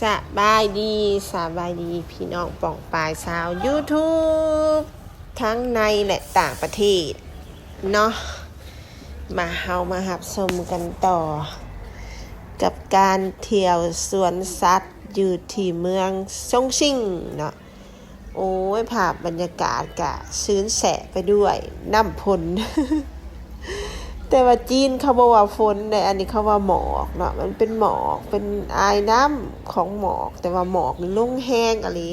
ສະບາຍດີ, ສະບາຍດີພີ່ນ້ອງປ້ອງປາຍຊາວ YouTube ທັງໃນ ແລະ ຕ່າງປະເທດເນາະ. ມາ, ເຮົາມາຮັບຊົມກັນຕໍ່ ກັບການທ່ຽວສວນສັດຢູ່ທີ່ເມືອງຊົງຊິງເນາະ. ໂອ້ຍ ພາບບັນຍາກາດກະຊືນແຊະໄປດ້ວຍນ້ຳຝົນ ແຕ່ວ່າຈີນເຂົາບໍ່ວ່າຝົນເດ້, ອັນນີ້ເຂົາວ່າໝອກເນາະ, ມັນເປັນໝອກ ເປັນອາຍນ້ຳຂອງໝອກ, ແຕ່ວ່າໝອກນີ້ລົງແຮງອີ່ຫຼີ.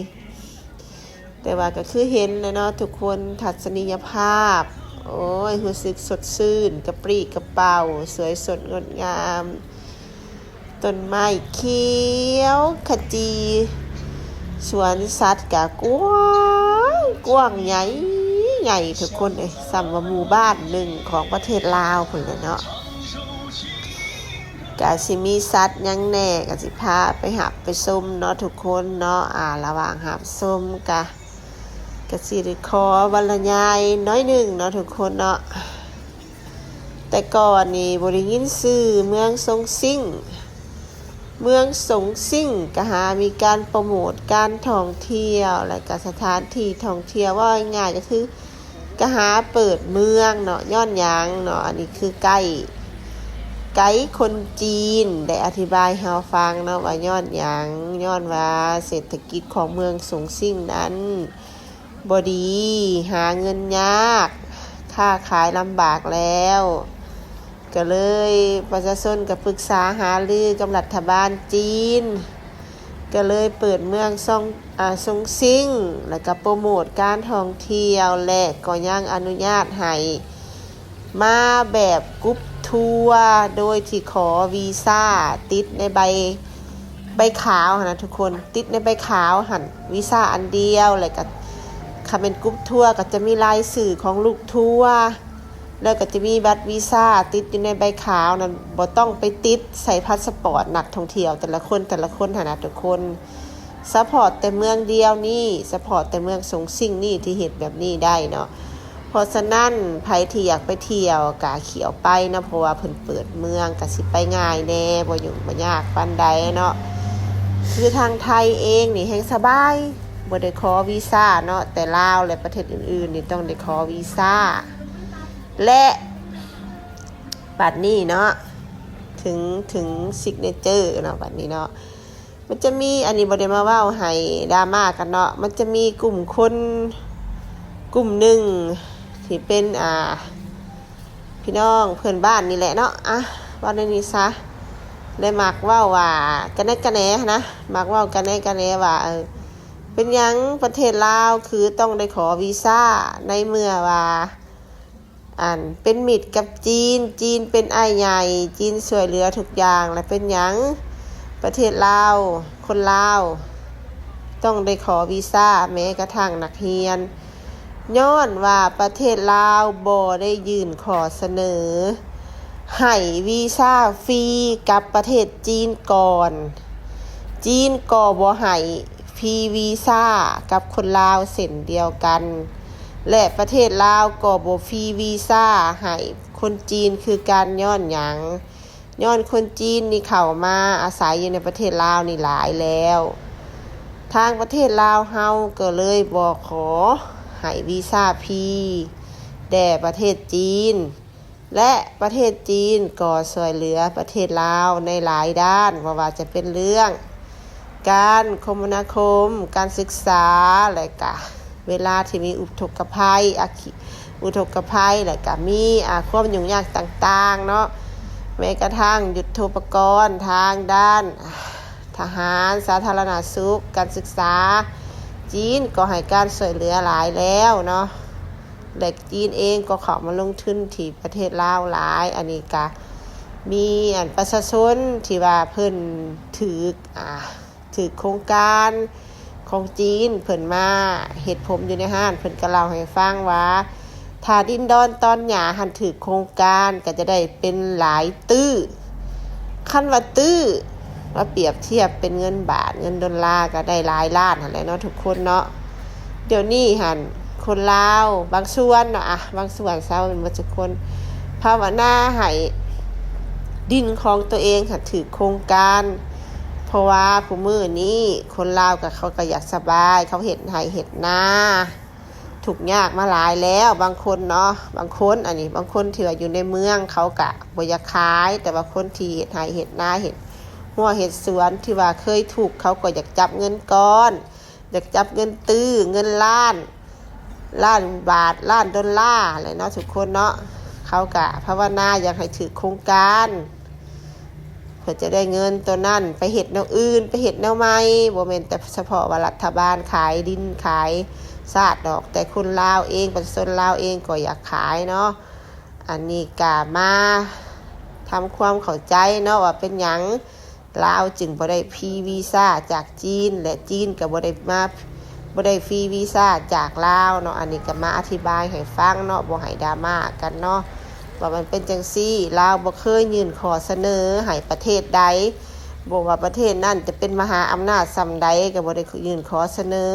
ແຕ່ວ່າກໍຄືເຫັນແຫຼະເນາະທຸກຄົນ, ທັດສະນີຍະພາບ ໂອ້ຍ ຮູ້ສຶກສົດຊື່ນ ກະປຣີກະເປົາ ສວຍສົດງົດງາມ. ຕົ້ນໄມ້ຂຽວຂະຈີ, ສວນສັດກະກວ້າງ, ກວ້າງໃຫຍ່, ໃຫຍ່ທຸກຄົນເອີຍ, ສ່ຳວ່າໝູ່ບ້ານໜຶ່ງຂອງປະເທດລາວພຸ້ນແຫຼະເນາະ. ກະຊິມີສັດຫຍັງແດ່ ກະຊິພາໄປຮັບໄປຊົມເນາະທຸກຄົນເນາະ. ອາ ລະຫວ່າງຮັບຊົມກະ, ກະຊິໄດ້ຂໍບັນລະຍາຍໜ້ອຍໜຶ່ງເນາະທຸກຄົນເນາະ. ແຕ່ກ່ອນນີ້ບໍ່ໄດ້ຍິນຊື່ເມືອງຊົງຊິງ. ເມືອງຊົງຊິງກະຫາມີການໂປຣໂມດການທ່ອງທ່ຽວ ແລະກະສະຖານທີ່ທ່ອງທ່ຽວ, ເວົ້າງ່າຍໆກໍຄືກະຫາເປີດເມືອງເນາະ. ຍ້ອນຫຍັງເນາະ? ອັນນີ້ຄືໄກ, ໄກຄົນຈີນໄດ້ອະທິບາຍໃຫ້ເຮົາຟັງເນາະວ່າຍ້ອນຫຍັງ, ຍ້ອນວ່າເສດຖະກິດຂອງເມືອງຊົງຊິງນັ້ນ ບໍ່ດີ, ຫາເງິນຍາກ, ຄ້າຂາຍລຳບາກແລ້ວ, ກໍເລີຍປະຊາຊົນກໍປຶກສາຫາລືກັບລັດຖະບານຈີນ, ກໍເລີຍເປີດເມືອງຊອງ, ອາ, ຊົງຊິງ, ແລ້ວກໍໂປຣໂມດການທ່ອງທ່ຽວ ແລະ ກໍຍັງອະນຸຍາດໃຫ້ ມາແບບກຣຸບທົວ ໂດຍທີ່ຂໍວີຊາຕິດໃນໃບ, ໃບຂາວຫັ້ນນະທຸກຄົນ, ຕິດໃນໃບຂາວຫັ້ນ ວີຊາອັນດຽວ. ແລ້ວກໍຄັນແມ່ນກຣຸບທົວກໍຈະມີລາຍຊື່ຂອງລູກທົວ ແລ້ວກໍຈະມີບັດວີຊາຕິດຢູ່ໃນໃບຂາວນັ້ນ, ບໍ່ຕ້ອງໄປຕິດໃສ່ພາສະປອດນັກທ່ອງທ່ຽວແຕ່ລະຄົນ, ແຕ່ລະຄົນຫັ້ນນະທຸກຄົນ. ສະເພາະແຕ່ເມືອງດຽວນີ້, ສະເພາະແຕ່ເມືອງຊົງຊິງນີ້ທີ່ເຮັດແບບນີ້ໄດ້ເນາະ. ເພາະສະນັ້ນ ໃຜທີ່ຢາກໄປທ່ຽວກະຂ້ຽວໄປເນາະ, ເພາະວ່າເພິ່ນເປີດເມືອງ ກະຊິໄປງ່າຍແດ່, ບໍ່ຫຍຸ້ງບໍ່ຍາກປານໃດເນາະ. ຄືທາງໄທເອງນີ້ແຮ່ງສະບາຍ, ບໍ່ໄດ້ຂໍວີຊາເນາະ, ແຕ່ລາວ ແລະ ປະເທດອື່ນໆນີ້ຕ້ອງໄດ້ຂໍວີຊາ. ແລະ ບັດນີ້ເນາະ, ເຖິງ, ເຖິງ signature ເນາະ, ບັດນີ້ເນາະ. ມັນຈະມີ, ອັນນີ້ບໍ່ໄດ້ມາເວົ້າໃຫ້ດຣາມາກັນເນາະ, ມັນຈະມີກຸ່ມຄົນກຸ່ມໜຶ່ງທີ່ເປັນ, ອ່າ, ພີ່ນ້ອງເພື່ອນບ້ານນີ້ແຫຼະເນາະ, ອ່ະ, ເວົ້າແນວນີ້ຊະ, ໄດ້ມັກເວົ້າວ່າ ກະແນກະແນນະ, ມັກເວົ້າກະແນກະແນວ່າ, ເອີ, ເປັນຫຍັງປະເທດລາວຄືຕ້ອງໄດ້ຂໍວີຊາ ໃນເມື່ອວ່າ ອັນເປັນມິດກັບຈີນ, ຈີນເປັນອ້າຍໃຫຍ່, ຈີນຊ່ວຍເຫຼືອທຸກຢ່າງ, ແລະ ເປັນຫຍັງປະເທດລາວ, ຄົນລາວຕ້ອງໄດ້ຂໍວີຊາແມ້ກະທັ່ງນັກຮຽນ? ຍ້ອນວ່າປະເທດລາວບໍ່ໄດ້ຍື່ນຂໍ້ສະເໜີໃຫ້ວີຊາຟຣີກັບປະເທດຈີນກ່ອນ. ຈີນກໍບໍ່ໃຫ້ຟຣີວີຊາກັບຄົນລາວເຊັ່ນດຽວກັນ. ແລະ ປະເທດລາວກໍບໍ່ຟຣີວີຊາໃຫ້ຄົນຈີນຄືກັນ. ຍ້ອນຫຍັງ? ຍ້ອນຄົນຈີນນີ້ເຂົ້າມາອາໄສຢູ່ໃນປະເທດລາວນີ້ຫຼາຍແລ້ວ. ທາງປະເທດລາວເຮົາກໍເລີຍບໍ່ຂໍໃຫ້ວີຊາຟຣີແດ່ປະເທດຈີນ. ແລະ ປະເທດຈີນກໍຊ່ວຍເຫຼືອປະເທດລາວໃນຫຼາຍດ້ານ, ບໍ່ວ່າຈະເປັນເລື່ອງການຄົມມະນາຄົມ, ການສຶກສາ, ແລະ ກະເວລາທີ່ມີອຸທົກກະໄພ, ອາ, ອຸທົກກະໄພ, ແລະ ກະມີ, ອາ, ຄວາມຫຍຸ້ງຍາກຕ່າງໆເນາະ, ແມ້ກະທັ່ງຍຸດໂທປະກອນທາງດ້ານ, ອາ, ທະຫານ, ສາທາລະນະສຸກ, ການສຶກສາ, ຈີນກໍໃຫ້ການຊ່ວຍເຫຼືອຫຼາຍແລ້ວເນາະ. ແລະ ຈີນເອງກໍເຂົ້າມາລົງທຶນທີ່ປະເທດລາວຫຼາຍ. ອັນນີ້ກະມີອັນປະຊາຊົນທີ່ວ່າເພິ່ນຖືກ, ອ່າ, ຖືກໂຄງການຂອງຈີນເພິ່ນມາເຮັດຜົມຢູ່ໃນຮ້ານ, ເພິ່ນກໍເລົ່າໃຫ້ຟັງວ່າ ຖ້າດິນດອນຕອນຫຍ້າຫັ້ນຖືກໂຄງການ ກໍຈະໄດ້ເປັນຫຼາຍຕື້. ຄັນວ່າຕື້ ມາປຽບທຽບເປັນເງິນບາດ, ເງິນໂດລາ ກໍໄດ້ຫຼາຍລ້ານຫັ້ນແຫຼະເນາະທຸກຄົນເນາະ. ດຽວນີ້ຫັ້ນ ຄົນລາວບາງສ່ວນເນາະ, ອະ, ບາງສ່ວນຊາວ ແມ່ນບໍ່ທຸກຄົນ, ພາວະນາໃຫ້ດິນຂອງຕົວເອງຫັ້ນຖືກໂຄງການ ເພາະວ່າຜູ້ມື້ນີ້ຄົນລາວກໍ ເຂົາກໍຢາກສະບາຍ ເຂົາເຮັດໄຮ່ເຮັດນາ ທຸກຍາກມາຫຼາຍແລ້ວ. ບາງຄົນເນາະ ບາງຄົນ ອັນນີ້ ບາງຄົນທີ່ວ່າຢູ່ໃນເມືອງ ເຂົາກະບໍ່ຢາກຂາຍ, ແຕ່ວ່າຄົນທີ່ເຮັດໄຮ່ເຮັດນາ ເຮັດຮົ້ວເຮັດສວນ ທີ່ວ່າເຄີຍທຸກ ເຂົາກໍຢາກຈັບເງິນກ້ອນ ຢາກຈັບເງິນຕື້ ເງິນລ້ານ ລ້ານບາດ ລ້ານໂດລາແຫຼະເນາະ ທຸກຄົນເນາະ. ເຂົາກະພາວະນາຢາກໃຫ້ຖືກໂຄງການ ເພື່ອຈະໄດ້ເງິນໂຕນັ້ນໄປເຮັດແນວອື່ນ ໄປເຮັດແນວໃໝ່. ບໍ່ແມ່ນແຕ່ສະເພາະວ່າລັດຖະບານຂາຍດິນຂາຍຊາດດອກ, ແຕ່ຄົນລາວເອງ ປະຊາຊົນລາວເອງກໍຢາກຂາຍເນາະ. ອັນນີ້ກະມາທຳຄວາມເຂົ້າໃຈເນາະ ວ່າເປັນຫຍັງລາວຈຶ່ງບໍ່ໄດ້ຟຣີວີຊາຈາກຈີນ ແລະ ຈີນກໍບໍ່ໄດ້ມາ ບໍ່ໄດ້ຟຣີວີຊາຈາກລາວເນາະ. ອັນນີ້ກໍມາອະທິບາຍໃຫ້ຟັງເນາະ ບໍ່ໃຫ້ດຣາມາກັນເນາະ ວ່າມັນເປັນຈັ່ງຊີ້. ລາວບໍ່ເຄີຍຍື່ນຂໍ້ສະເໜີໃຫ້ປະເທດໃດ, ບໍ່ວ່າປະເທດນັ້ນຈະເປັນມະຫາອຳນາດສ່ຳໃດ ກໍບໍ່ໄດ້ຍື່ນຂໍ້ສະເໜີ.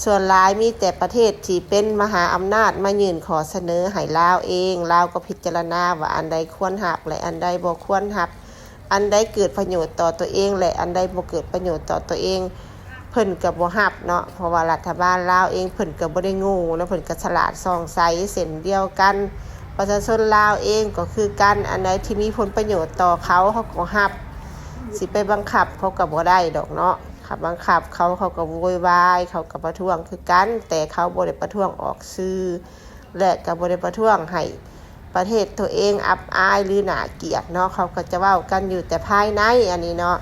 ສ່ວນຫຼາຍມີແຕ່ປະເທດທີ່ເປັນມະຫາອຳນາດມາຍື່ນຂໍ້ສະເໜີໃຫ້ລາວເອງ, ລາວກໍພິຈາລະນາວ່າອັນໃດຄວນຮັບ ແລະ ອັນໃດບໍ່ຄວນຮັບ, ອັນໃດເກີດປະໂຫຍດຕໍ່ຕົວເອງ ແລະ ອັນໃດບໍ່ເກີດປະໂຫຍດຕໍ່ຕົວເອງ ເພິ່ນກໍບໍ່ຮັບເນາະ. ເພາະວ່າລັດຖະບານລາວເອງເພິ່ນກໍບໍ່ໄດ້ໂງ່ເນາະ, ເພິ່ນກໍສະຫຼາດສ່ອງໃສເຊັ່ນດຽວກັນ. ປະຊາຊົນລາວເອງກໍຄືກັນ, ອັນໃດທີ່ມີຜົນປະໂຫຍດຕໍ່ເຂົາ ເຂົາກໍຮັບ, ຊິໄປບັງຄັບເຂົາກໍບໍ່ໄດ້ດອກເນາະ. ຄັນບັງຄັບເຂົາ ເຂົາກໍໂວຍວາຍ ເຂົາກໍປະທ້ວງຄືກັນ, ແຕ່ເຂົາບໍ່ໄດ້ປະທ້ວງອອກສື່ ແລະ ກໍບໍ່ໄດ້ປະທ້ວງໃຫ້ປະເທດຕົວເອງອັບອາຍ ຫຼື ໜ້າກຽດເນາະ. ເຂົາກໍຈະເວົ້າກັນຢູ່ແຕ່ພາຍໃນ ອັນນີ້ເນາະ.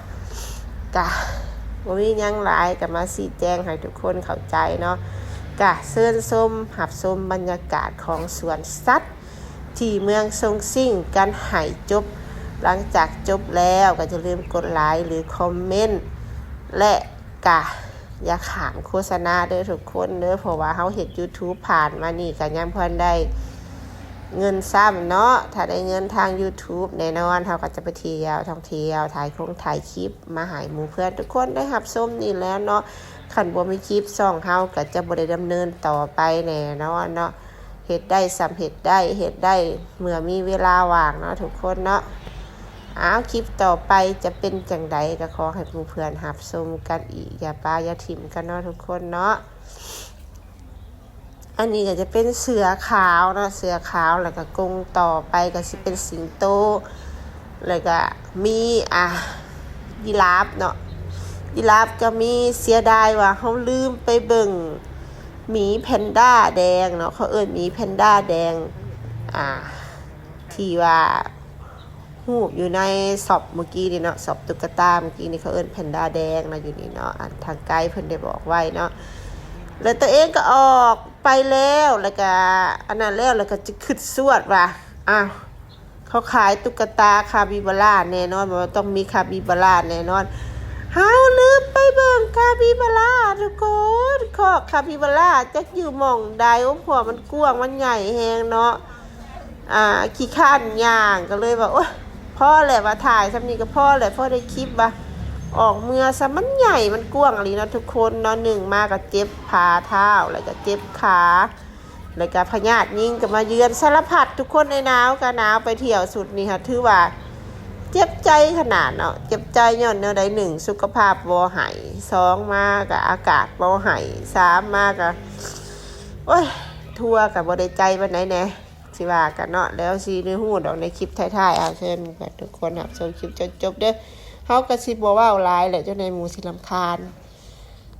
ກະບໍ່ມີຫຍັງຫຼາຍ ກໍມາຊີ້ແຈງໃຫ້ທຸກຄົນເຂົ້າໃຈເນາະ. ກະເຊີນຊົມຮັບຊົມບັນຍາກາດຂອງສວນສັດ ທີ່ເມືອງຊົງຊິງກັນໃຫ້ຈົບ. ຫຼັງຈາກຈົບແລ້ວກໍຢ່າລືມກົດໄລ ຫຼື ຄອມເມັນ ແລະ ກະຢ່າຂ້າມໂຄສະນາເດີທຸກຄົນເດີ, ເພາະວ່າເຮົາເຮັດ YouTube ຜ່ານມານີ້ກໍຍັງບໍ່ທັນໄດ້ເງິນຊ້ຳເນາະ. ຖ້າໄດ້ເງິນທາງ YouTube ແນ່ນອນ ເຮົາກໍຈະໄປທ່ຽວທ່ອງທ່ຽວ ຖ່າຍຄົງຖ່າຍຄລິບມາໃຫ້ໝູ່ເພື່ອນທຸກຄົນໄດ້ຮັບຊົມນີ້ແຫຼະເນາະ. ຄັນບໍ່ມີຄລິບ ຊ່ອງເຮົາກໍຈະບໍ່ໄດ້ດຳເນີນຕໍ່ໄປແນ່ນອນເນາະ. ເຮັດໄດ້ສ່ຳເຮັດໄດ້ ເຮັດໄດ້ເມື່ອມີເວລາວ່າງເນາະທຸກຄົນເນາະ. ອ້າວ ຄລິບຕໍ່ໄປຈະເປັນຈັ່ງໃດ ກໍຂໍໃຫ້ໝູ່ເພື່ອນຮັບຊົມກັນອີກ ຢ່າປະຢ່າຖິ້ມກັນເນາະທຸກຄົນເນາະ. ອັນນີ້ກໍຈະເປັນເສືອຂາວເນາະ ເສືອຂາວ ແລ້ວກໍກົງຕໍ່ໄປກໍຊິເປັນສິງໂຕ ແລ້ວກໍມີ ອ່າ ຢີລາບເນາະ ຢີລາບກໍມີ. ເສຍດາຍວ່າເຮົາລືມໄປເບິ່ງໝີແພນດ້າແດງເນາະ ເຂົາເອີ້ນໝີແພນດ້າແດງ ອ່າ ທີ່ວ່າຮູບຢູ່ໃນຊັອບມື້ກີ້ນີ້ເນາະ ຊັອບຕຸກກະຕາມື້ກີ້ນີ້ ເຂົາເອີ້ນແພນດ້າແດງນະ ຢູ່ນີ້ເນາະ. ອັນທາງໄກເພິ່ນໄດ້ບອກໄວ້ເນາະ ແລ້ວຕົວເອງກໍອອກໄປແລ້ວ ແລ້ວກໍອັນນັ້ນແລ້ວ ແລ້ວກໍຈະຄິດຊວດວ່າ ອ້າວ ເຂົາຂາຍຕຸກກະຕາຄາປິບາລາແນ່ນອນ ວ່າຕ້ອງມີຄາປິບາລາແນ່ນອນ. ເຮົາລືມໄປເບິ່ງຄາປິບາລາທຸກຄົນ ຄອກຄາປິບາລາຈັກຢູ່ໝ່ອງໃດ. ໂອ້ ເພາະວ່າມັນກວ້າງ ມັນໃຫຍ່ແຮງເນາະ ອ່າ ຂີ້ຄ້ານຍ່າງ ກໍເລີຍວ່າ ໂອ້ຍ ພໍແຫຼະ ວ່າຖ່າຍສ່ຳນີ້ກໍພໍແຫຼະ ພໍໄດ້ຄລິບ ວ່າອອກເມືອຊະ. ມັນໃຫຍ່ ມັນກວ້າງອີ່ຫຼີເນາະທຸກຄົນເນາະ. ໜຶ່ງມາກໍເຈັບຝ່າເທົ້າ ແລ້ວກໍເຈັບຂາ ແລ້ວກະພະຍາດຍິງກໍມາເຢືອນ ສາລະພັດທຸກຄົນ. ໄອ້ໜາວກະໜາວ ໄປທ່ຽວຊຸດນີ້ຫາ ຖືວ່າເຈັບໃຈຂະໜາດເນາະ ເຈັບໃຈຍ້ອນແນວໃດ? ໜຶ່ງ ສຸຂະພາບບໍ່ໃຫ້ ສອງ ມາກະອາກາດບໍ່ໃຫ້ ສາມ ມາກະ ໂອ້ຍ ທົວກະບໍ່ໄດ້ໃຈປານໃດແດ່ ຊິວ່າກັນເນາະ. ແລ້ວຊິໄດ້ຮູ້ດອກໃນຄລິບທ້າຍໆ. ເອົາ ເຊີນທຸກຄົນຮັບຊົມຄລິບຈົນຈົບເດີ ເຮົາກະຊິບໍ່ເວົ້າຫຼາຍແຫຼະ ຈັ່ງໃດໝູ່ຊິລຳຄານ.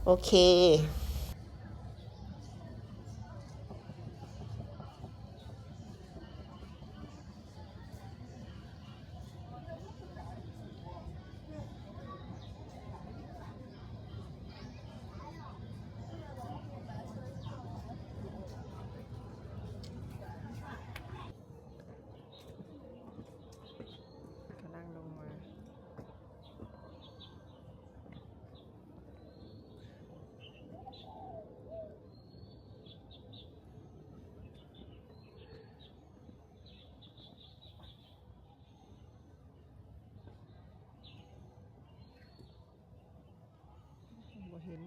ໂອເຄ. ກຳລັງລົງມາ. ບໍ່ເຫັນ.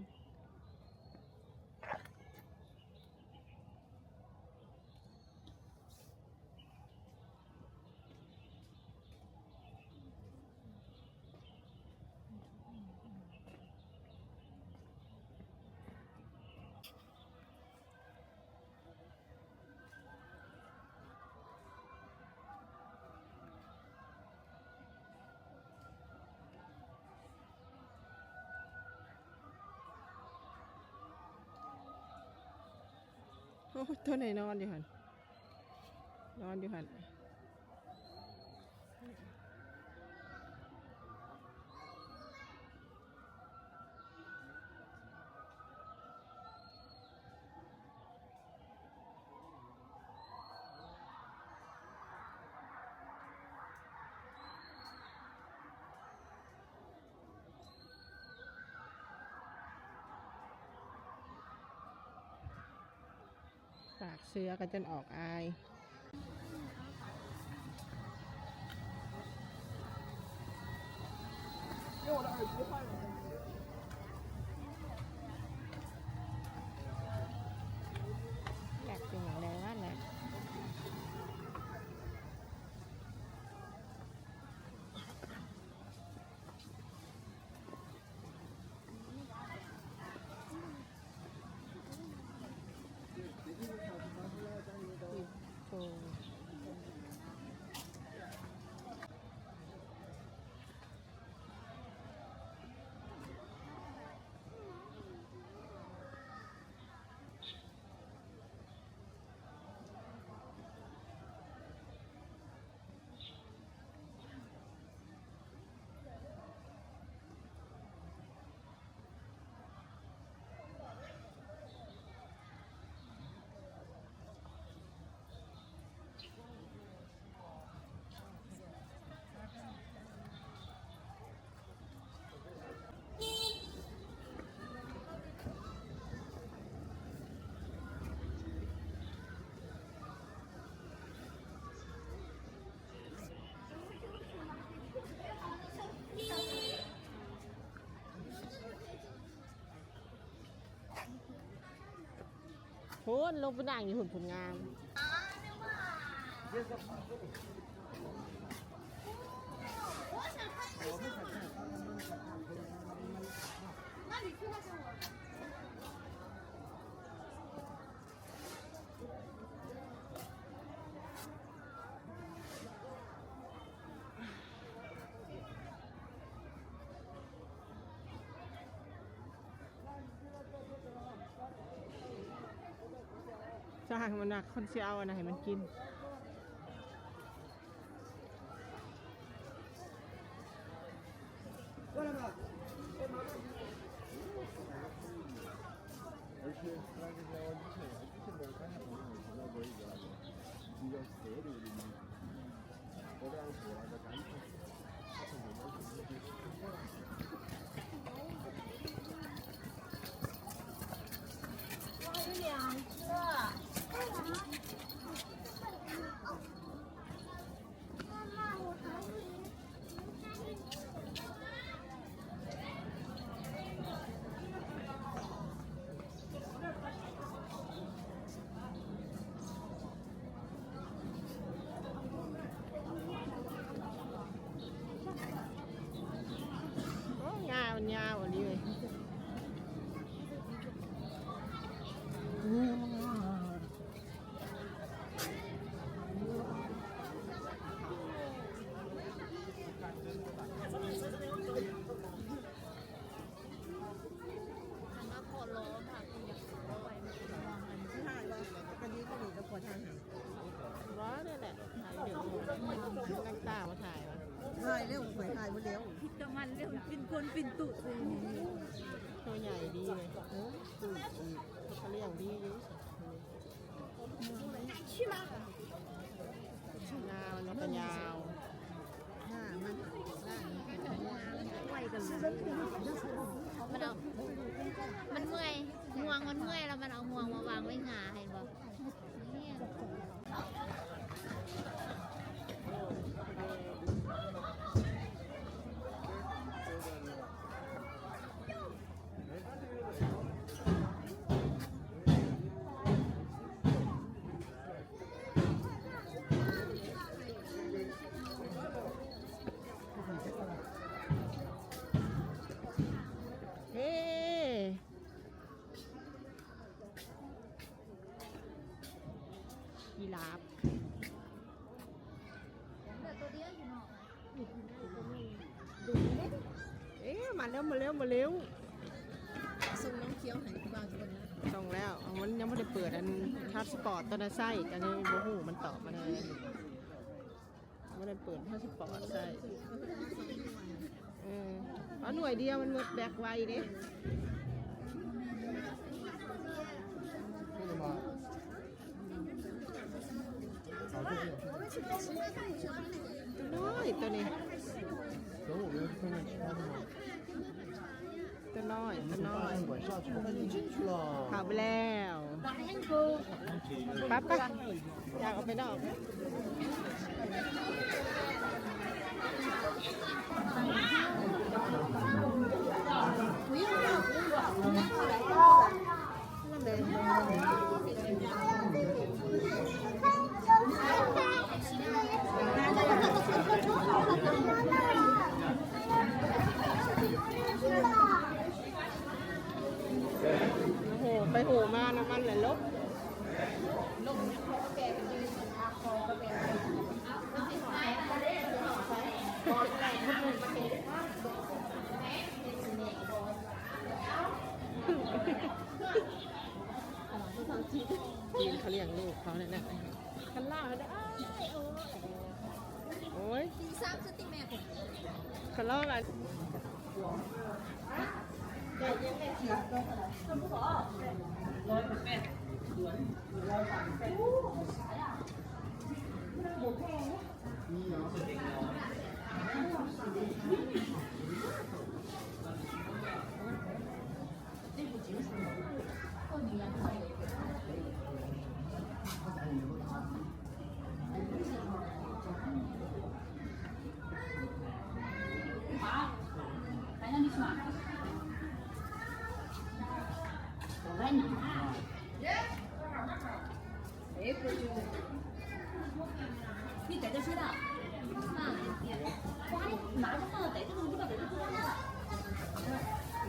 ເ ໂອ້ຍ ຕົວໃດນອນຢູ່ຫັ້ນ ນອນຢູ່ຫັ້ນ. ປາກເສືອກໍຈົນອອກອາຍ. ຢາກກິນຫຍັງແດ່ວະນະ? ໂອ້. ພຸ້ນ ລົງໄປນັ່ງຢູ່ພຸ້ນ ພຸ້ນງາມ. ຊ່າງມັນນະ ຄົນຊິເອົາອັນໃດໃຫ້ມັນກິນ.ໂອ້ ງາມັນຍາວອີ່ຫຼີເວີຍ. ອັນວ່າພໍລໍຖ້າຄືຢາກໄປມັນຊິມອງກັນ ຊິຖ່າຍບໍ່? ກະດີກະດີກະພໍຖ່າຍໃຫ້. ບໍ່ ນີ້ແຫຼະ ຖ່າຍວິດີໂອ ນັ່ງຕາມາຖ່າຍວະ. ຖ່າຍແລ້ວ ຂ້ອຍຖ່າຍບໍ່ແລ້ວ. ຜິດກັບມັນແລ້ວ ປິ່ນກວນປິ່ນຕຸ ໂຕໃຫຍ່ດີເລີຍ. ເອີ ຕຸອີກ ເຂົາລ້ຽງດີຢູ່. ງາມັນກໍຍາວ ໜ້າມັນ ໄວກັນເລີຍ. ມັນເອົາ ມັນເມື່ອຍ ງວງມັນເມື່ອຍ ແລ້ວມັນເອົາງວງມາວາງໄວ້ຫງາ ເຫັນບໍ່? ເອີ ຢີລາບ ເຫຼືອໂຕດຽວຢູ່ເນາະ. ເອີ ມາແລ້ວ ມາແລ້ວ ມາແລ້ວ. ສົ່ງນ້ຳຂຽວໃຫ້ບາງຄົນນະ. ສົ່ງແລ້ວ ມັນຍັງບໍ່ໄດ້ເປີດອັນພາສປອດຕົວນັ້ນໃຊ້ ກໍເລີຍບໍ່ຮູ້ມັນຕອບມາແນວໃດ. ບໍ່ໄດ້ເປີດພາສປອດໃຊ້. ເອີ ເອົາໜ່ວຍດຽວມັນໝົດແບັກໄວເດ້. ນ້ອຍຕົວນີ້. ຕົວນ້ອຍ ຕົວນ້ອຍ ເຂົ້າໄປແລ້ວ. ໄປ ໄປ ຢາກອອກໄປນອກ. ໂອ້ໂຫ ໄປໂຫມານຳມັນແຫຼະລົບ. ຈີນເຂົາລ້ຽງລູກເຂົານັ້ນນະ. ຄັນລາວໄດ້ ໂອ້ຍ ຕີສາມເຊັນຕິແມັດ ຄັນລາວລະ.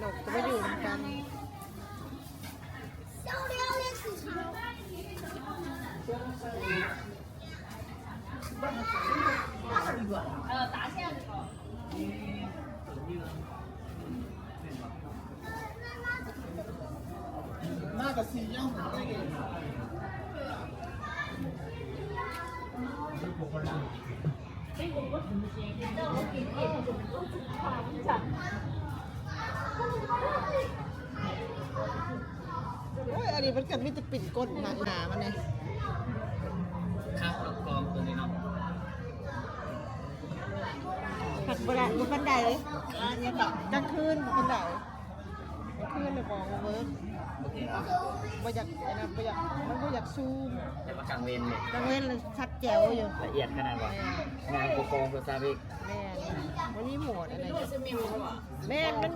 ນົກກໍມາຢູ່ນຳກັນ. ໂອ້ຍ ອັນນີ້ມັນກໍມີແຕ່ປິ່ນກົ້ນໜ້າມັນນີ້. ຄັກລອງກອງຕົວນີ້ເນາະ. ພັດບໍ່ໄດ້ ບໍ່ປານໃດ. ອັນນີ້ກໍກາງຄືນບໍ່ປານໃດ. ຄືນແລ້ວບໍ່ ບໍ່ເວີກ ບໍ່ຢາກອັນນັ້ນ ບໍ່ຢາກ ມັນບໍ່ຢາກຊູມ. ແຕ່ວ່າກາງເວັນນີ້ ກາງເວັນລະຊັດແຈວຢູ່ ລະອຽດຂະໜາດວ່າ ແມ່ນ ງາມກວ່າກອງໂທລະສັບອີກ. ແມ່ນ ມັນມີໂໝດອັນນັ້ນ ແມ່ນ ມັນ